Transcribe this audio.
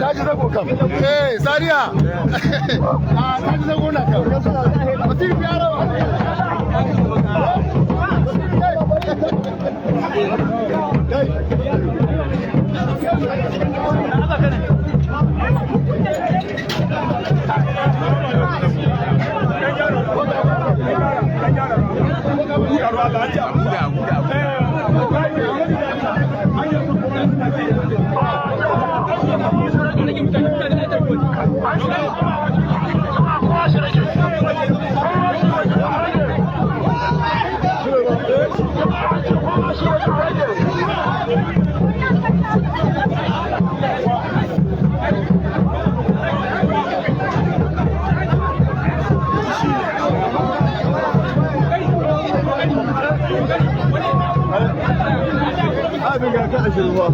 Ka ji zago kam. Eh, Zaria. Ah, ka ji zago na kam. Mutum ya rawa. Kai. Abin ga ka 20 ba.